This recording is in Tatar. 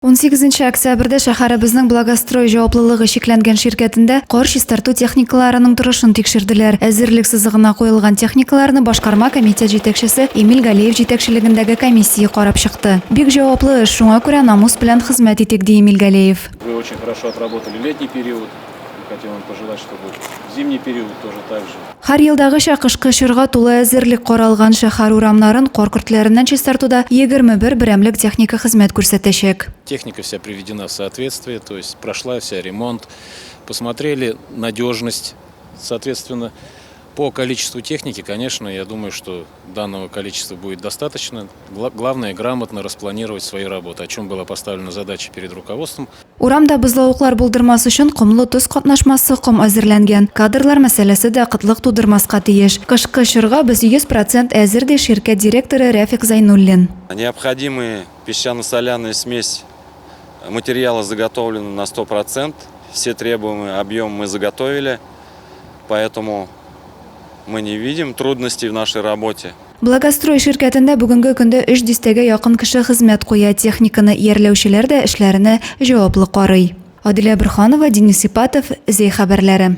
18 октябрьдә шәһәребезнең Благострой җаваплылыгы чикләнгән ширкәтендә кар чистарту техникаларының торышын тикшерделәр. Әзерлек сызыгына куелган техникаларны башкарма комитет җитәкчесе Эмиль Галиев җитәкчелегендәге комиссия карап чыкты. Бик җаваплы эш, шуңа күрә намус белән хезмәт итик, ди Эмиль Галиев. Вы очень хорошо отработали летний период. Мы хотим вам пожелать, чтобы зимний период тоже так же. Һәр елдагыча кышкы чорга тулы әзерлек каралган шәһәр урамнарын кар көртләреннән чистартуда 21 берәмлек техника хезмәт күрсәтәчәк. Техника вся приведена в соответствие, то есть прошла вся ремонт, посмотрели надежность, соответственно, по количеству техники, конечно, я думаю, что данного количества будет достаточно. Главное грамотно распланировать свои работы, о чем была поставлена задача перед руководством. Урамда бозлавыклар булдырмас өчен комлы тоз катнашмасы ком әзерләнгән. Кадрлар мәсьәләсе дә кытлык тудырмаска тиеш. Кышкы чорга без 100 процент әзер, ди ширкәт директоры Рәфик Зәйнуллин. Необходимые песчано-соляная смесь материала заготовлена на 100 процент. Все требуемые объемы мы заготовили, поэтому мы не видим трудностей в нашей работе. Благострой ширкәтендә бүгенге көндә өч дистәгә якын кеше хезмәт куя. Техниканы иярләүчеләр дә эшләренә җаваплы карый. Адилә Борһанова, Денис Ипатов, Зәй хәбәрләре.